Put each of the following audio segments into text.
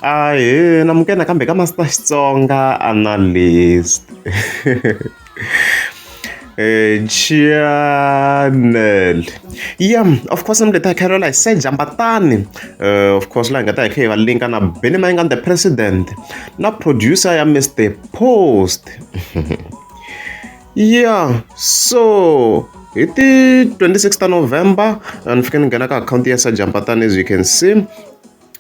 Ahee namukela nakambe ka Master Xitsonga Analyst channel ya of course ni leta hi kha hi Seja Mbatani of course laha hi nga ta hi kha hi va linka na Benny Mayengani the president na producer ya Mister Post ya so hi ti 26 ta November ni fike ni nghena ka akhawunti ya Seja Mbatani as you can see.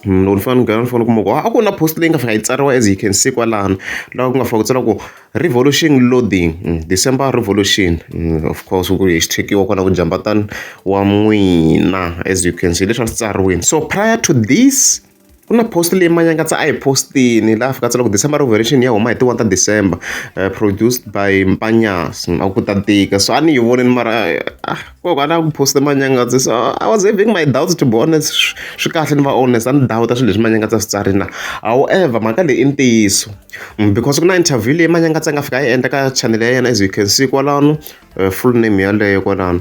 Loko ni fika ni nghena ni fika ni kuma ku a ku na post leyi nga fika yi tsariwa as you can see kwalano laha ku nga fika ku tsariwa ku revolution loading December revolution of course ku hashtag-iwa kwala ku jambatani wa n'wina as you can see leswi a swi tsariwini so prior to this ku na post leyi Manyangatsa a yi post-ini laha a fika a tsala ku December revolution ya huma hi ti 1 ta December produced by Mpanyasi a ku ta tika so a ni yi vonile mara Kokwana a ku post Manyangatsi so I was having my doubts to be honest swi kahle ni va honest a ni doubta swilo leswi Manyangatsi a swi tsarile na however mhaka leyi i ntiyiso because ku na interview leyi Manyangatsi a nga fika a yi endla ka channel ya yena as you can see kwalano full name yaleyo kwalano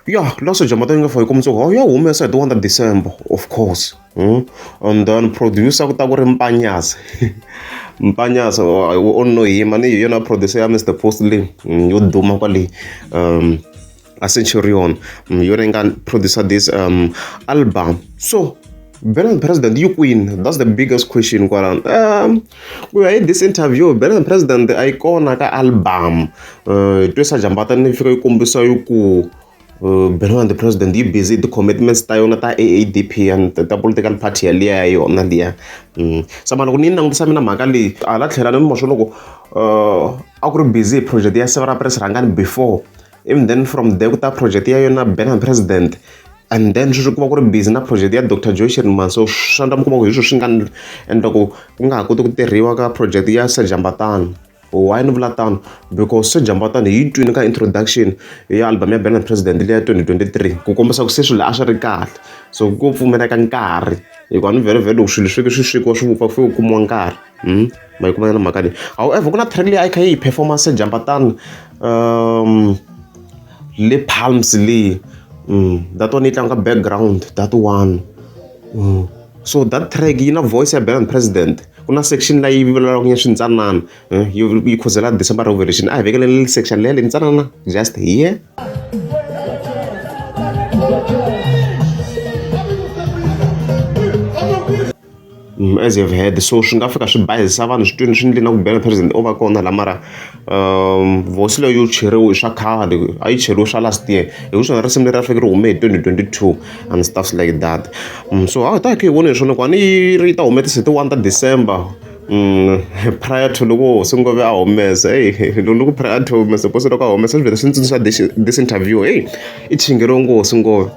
ya la Soja Mata yi nga fika yi kombisa ku ya humesa hi ti 1 ta December of course. And then producer ku ta ku ri Mpanyasa Mpanyasa o no hima ni hi yona producer ya Mister Post leyi yo duma kwale a Centurion hi yona yi nga producer this album so Benny the President yi kwini that's the biggest question kwalano ku ya hi this interview Benny the President a yi kona ka album hi twe Sajambata ni fika yi kombisa yi ku Benny the President yi busy hi ti-commitments ta yona ta A_A_D_P and ta political party yaliya ya yona liya se mara loko ni yi langutisa mina mhaka leyi hala tlhelo ni ma swo loko a ku ri busy hi project ya Siva ra Prince Rhangani before even then from there ku ta project ya yona Benny the President and then sweswi ku va ku ri busy na project ya Doctor Joe Shirimani so swi endla mi kuma ku hi swona swi nga endla ku ku nga ha koti ku tirhiwa ka project ya Sejambatana. Why ni vula tano? Because Sejambatana hi yi twini ka introduction ya album ya Benny the President liya 2023 ku kombisa ku se swilo a swi ri kahle so ko pfumeleka nkarhi hikuva ni vhele vhele loko swilo swi swi swekiwa swi vupfa ku fanele ku kumiwa nkarhi ma yi kuma na mhaka leyi however ku na track leyi a yi kha yi perform-a Sejambatana le Palms le that one yi tlanga background that one so that track yi na voice ya Benny the President ku na section leyi yi vulavulaka ya swintsanana yi khuzela December Revolution a hi vekeleni section leya leyintsanana just here. As you've heard so swi nga fika swi bayizisa vanhu swi twini swi endle na ku Benny President o va kona la mara voice leyi yo cheriwe i swa khale a yi cheriwe swa last year hi ku swona risimu leri a ri fanekele ri hume hi 2022 and stuffs like that so a hi ta hi kha hi vona hi swona ku a ni yi ri ta humesa hi ti 1 ta December prior to loko hosi Ngove a humesa eyi loko ni ku prior to Mister Post loko a humesa swi vhela swi ni tsundzuxa this this interview heyi i chingeriwe ngopfu hosi Ngove.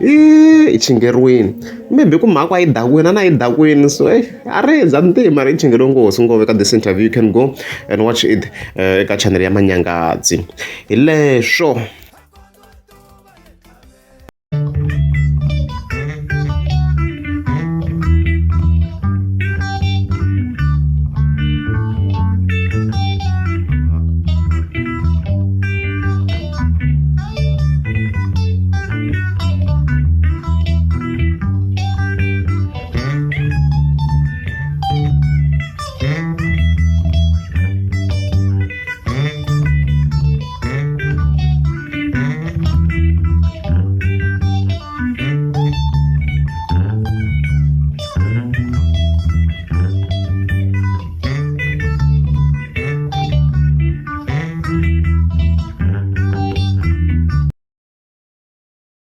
I chingeriwile maybe ku mhaka a yi dakwini a na yi dakwini so eyi a ri za ni tivi mara yi chingeriwe ngopfu ngopfu eka this interview you can go and watch it eka channel ya Manyangadzi hi leswo.